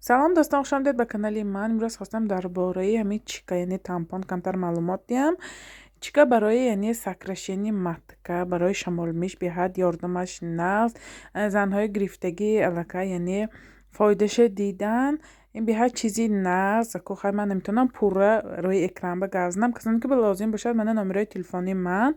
Салом дӯстон, хуш омадед ба канали ман. Имрӯз хостам дар бораи ҳамин чика, яъне тампон, камтар маълумот диҳам. Чика барои, яъне, сокращение матка, барои шамолмиш беҳад ёрдамаш нағз. Занҳои гирифтагӣ аллакай, яъне, фоидаша дидан. Ин беҳад чизи нағз. Хай, ман наметавонам пурра рӯи экран ба гап занам. Касоне ки лозим бошад, мана номерои телефони ман,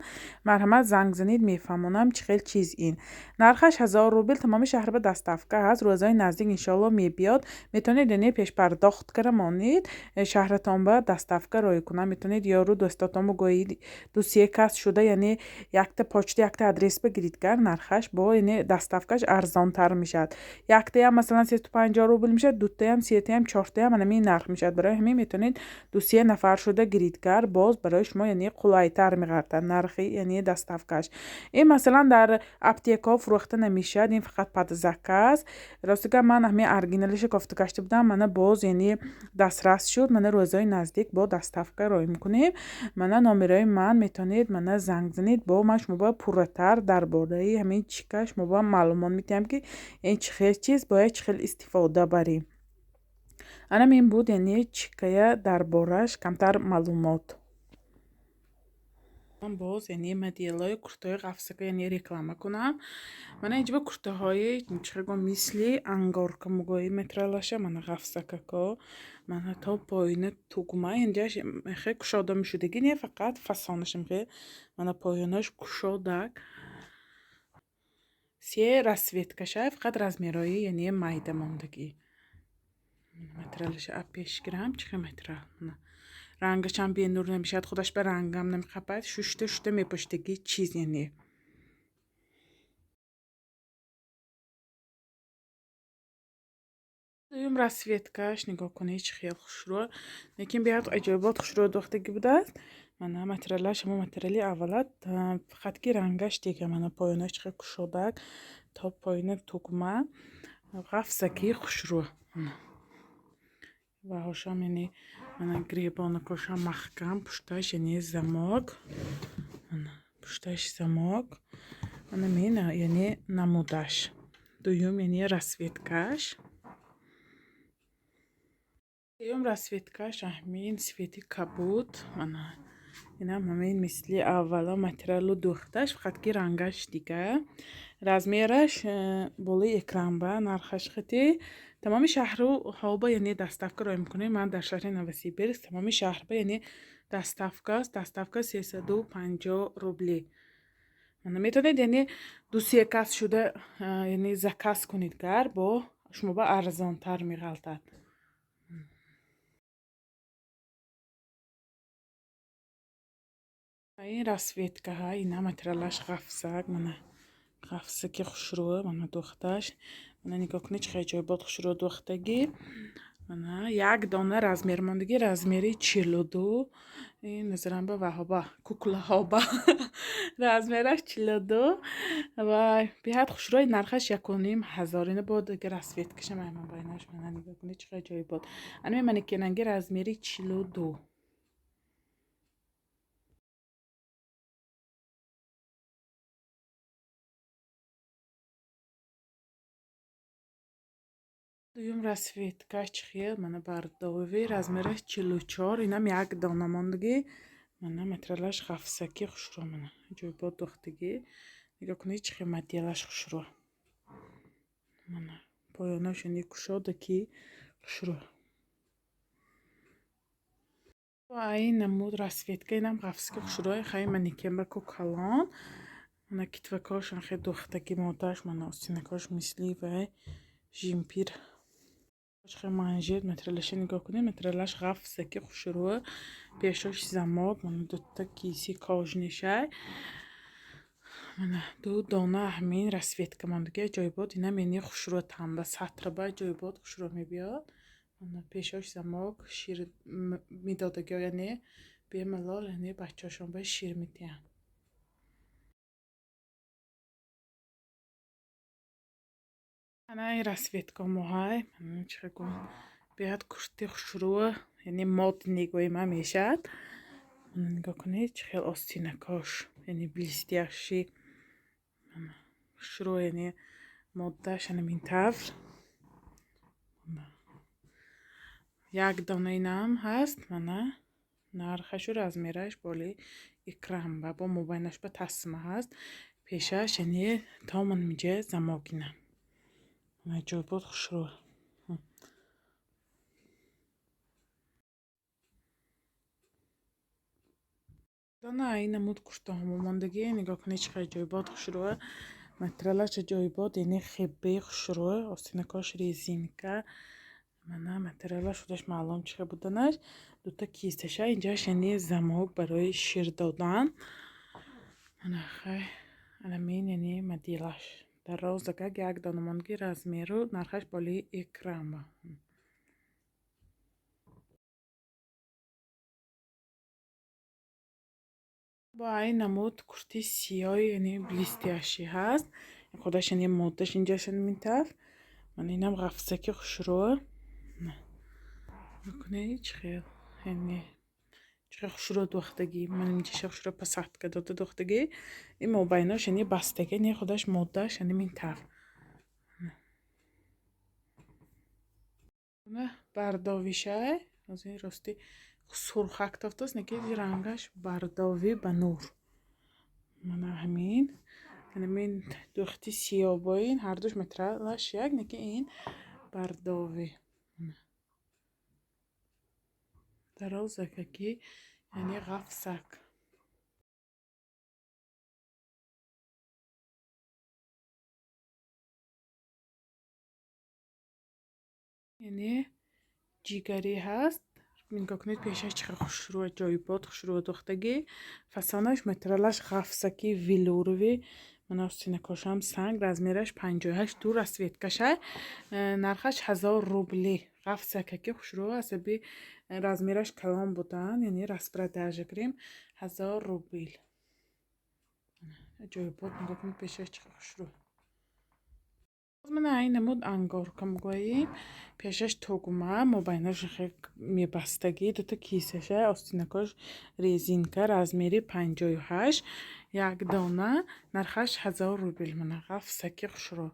марҳамат, занг занед, мефаҳмонам, чӣ хел чиз ин. Нархаш 1000 рубл, тамоми шаҳр ба доставка ҳаст. Рӯзҳои наздик, иншоалло, мебиёд. Метавонед, яъне, пешпардохт кара монед, шаҳратон ба доставка роҳӣ кунам. Метавонед ёру дӯстотон бигӯед, ду-се кас шуда, яъне, якта почта, якта адрес бигиред, гар нархаш бо, яъне, доставкаш арзонтар мешавад. Яктаям, масалан, 350 рубл мешавад, дутаям, сетаям, чортаям ҳамин нарх мешавад. Барои ҳамин метавонед ду-се нафар шуда гирید, гар боз барои шумо, яъне, қулайтар меғалтад нархи, яъне, доставкаш. Ин, масалан, дар аптекаҳо фурӯхта намешавад, ин фақат под заказ. Рости гап, ман ҳамин оригиналиша кофта гашта будам, мана боз, яъне, дастрас шуд. Мана рӯзҳои наздик бо доставка роҳӣ мекунем. Мана номерои ман, метавонед, мана, занг занед, бо ман шумо бояд пурратар дар бораи ҳамин чика шумо бояд маълумот медиҳам, ки ин чӣ хел чиз, бояд чӣ хел истифода барем. Анам ин буд, яъне, чикая дар бораш камтар маълумот. Боз, яъне, моделҳои куртаҳои ғафсака, яъне, реклама кунам. Мана инҷа ба куртаҳои, чӣ гӯям, мисли ангорка мугои метралаша, мана ғафсакако, мана то поёни тугма, инҷаш хеле кушода мешудагӣ не, фақат фасонаш мехе, мана поёнаш кушодак. Се расцветкаша, фақат размерҳои, яъне, майда мондагӣ. Материалаша пеш гирам, чӣ хел материал. Рангашам бенур намешавад, худаш ба рангам намехапад, шушта шушта мепӯшидагӣ чиз, яъне. Дуюм расцветкаш нигоҳ кунед, чӣ хел хушрӯ, лекин беҳад аҷоибот хушрӯ дӯхтагӣ будааст. Мана материалаш ҳамон материали аввалат, фақат ки рангаш дига. Мана поёнаш чӣ хел кушодак, то поёни тугма, ғафсаки хушрӯ. Ваҳошам, яъне, мана гиребонакошам маҳкам, пушташ, яъне, замок, мана пушташ замок. Мана мин, яъне, намудаш. Дуюм, яъне, расцветкаш. Сеюм расцветкаш ҳамин цвети кабуд. Мана инам ҳамин мисли аввала материалу дӯхташ, фақат ки рангаш дига. Размераш болои экран ба, нархаш хати. Тамоми шаҳру ҳоба, яъне, доставка роҳӣ мекунем. Ман дар шаҳри Новосибирск, тамоми шаҳрба, яъне, доставка аст. Доставка 350 рубли. Мана метавонед, яъне, ду-се кас шуда, яъне, заказ кунед, гар бо шумо ба арзонтар меғалтад. Ин расцветкаҳа, ина материалаш ғафсак, мана ғафсаки хушрӯ, мана дӯхташ. Мана нигоҳ кунед, чӣ хел аҷоибот хушрӯ дӯхтагӣ. Мана як дона размер мондагӣ, размери 42. Ин назарам ба ваҳоба, куклаҳоба размераш 42 ва беҳад хушрӯ. Нархаш 1500. Ина бо дига расцветкаша майман байнаш. Мана нигоҳ кунед, чӣ хел аҷоибот. Ана манекенанги размери 42. Дуюм расцветкаш чӣ хел, мана бордовый, размераш 44, инам як дона мондагӣ. Мана материалаш ғафсаки хушрӯ, мана аҷоибот дӯхтагӣ. Нигоҳ кунед, чӣ хел моделаш хушрӯ. Мана поёнаш, яъне, кушодаки хушрӯ. Ин намуд расцветка, инам ғафсаки хушрӯ, хай манекенбаку калон. Мана китвакошон хел дӯхтагӣ модаш, мана остинакош мисли вай жемпир. Хел манжет, материалаша нигоҳ кунед, материалаш ғафсаки хушрӯ, пешош замок, мана дута киси кожанишай. Мана ду дона ҳамин расцветка мондагӣ, аҷоибот. Инам, яъне, хушрӯ тамба сатраба аҷоибот хушрӯ мебиёд. Мана пешош замок, шир медодагиҳо, яъне, бемалол, яъне, бачаҳошон ба шир медиҳанд. Ана ин расцветка моҳай, мана чӣ хел гӯям, беҳад курти хушрӯ, яъне, модный гӯем ҳам мешавад. Мана нигоҳ кунед, чӣ хел остинакош, яъне, блестящий, хушрӯ, яъне, моддааш ҳамин тавр. Як дона инам ҳаст, мана нархашу размераш боли экран ба, бо мобайнаш ба тасма ҳаст. Пешаш яъне то манмиҷа замок ина. Ҷойбод хушрӯ. Дона ин намуд куртаҳомо мондагӣ, нигоҳ кунед чӣ қадр ҷойбод хушрӯа. Материалаш ҷойбод, яъне хебе хушрӯа, остинакош резинка. Мана материалаш худаш маълум чӣ хел буданаш. Дута кисаша, инҷаш яъне замок барои шир додан. Мана хай, анамин яъне моделаш. Дар розагак як дона мондагӣ, размеру нархаш болои экран ба. Бо ай намуд курти сиёҳи яъне блестящий ҳаст. Худаш яъне моддаш инҷаш минтаф. Мана инам ғафсаки хушрӯ. Кунед чӣ хел, яъне чӣ хел хушрӯ духтагӣ. Мана инҷаша хушрӯ посадка дода духтагӣ. Ин мобайнош яъне бастагӣ, яъне худаш моддааш яъне минтаф. Бардовишай, аз ин рости сурхак тофтааст, неки рангаш бардовӣ ба нур. Мана ҳамин. Ҳамин духти сиёҳ бо ин ҳардуш материалаш як, неки ин бардовӣ. Дарозакаки, яъне ғафсак. Яъне ҷигарӣ ҳаст. Нигоҳ кунед пешаш чӣ қадр хушрӯ, ҷойбод хушрӯ духтагӣ. Фасонаш материалаш ғафсаки велуровый. Мана остинакошам санг, размераш 58, ду расцветкаша. Нархаш 1000 рубли. Ғафсакаки хушрӯ, асаби размераш калон будан, яъне распродажа кирем 1000 рубл. Ҷойбод нигоҳ кунед пешаш чӣ қадр хушрӯ. Мана ин намуд ангорка мегӯем. Пешаш тугма, мобайнаш хел мебастагӣ, дута кисаша, остинакош резинка, размери 58, як дона, нархаш 1000 рубл. Мана ғафсаки хушрӯ.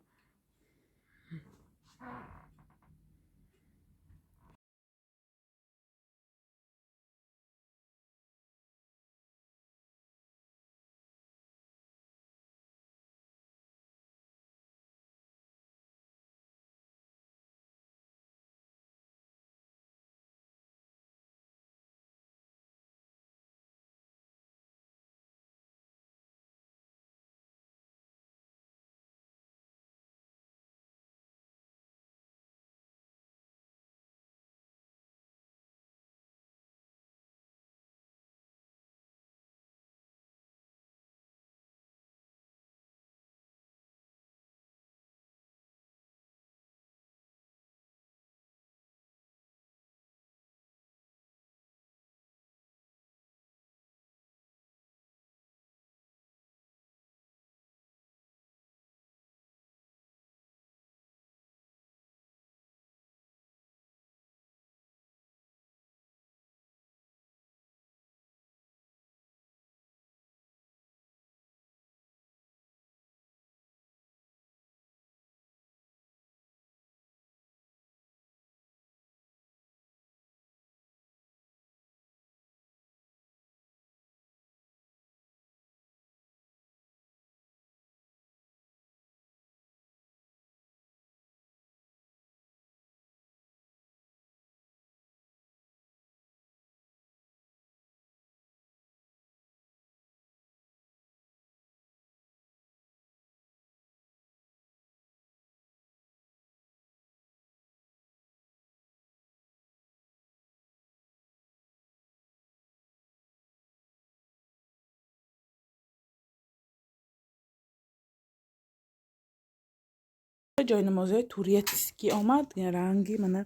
Ҷойнамозҳои турецкий омад, ранги мана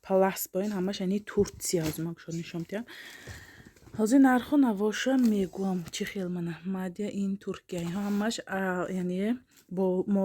палас бо ин ҳамаш яъне Турция ҳозир ма кушод нишон медиҳам. Ҳозир нарху навоша мегӯям чӣ хел мана мадия ин Туркия, инҳо ҳамаш яъне бо мо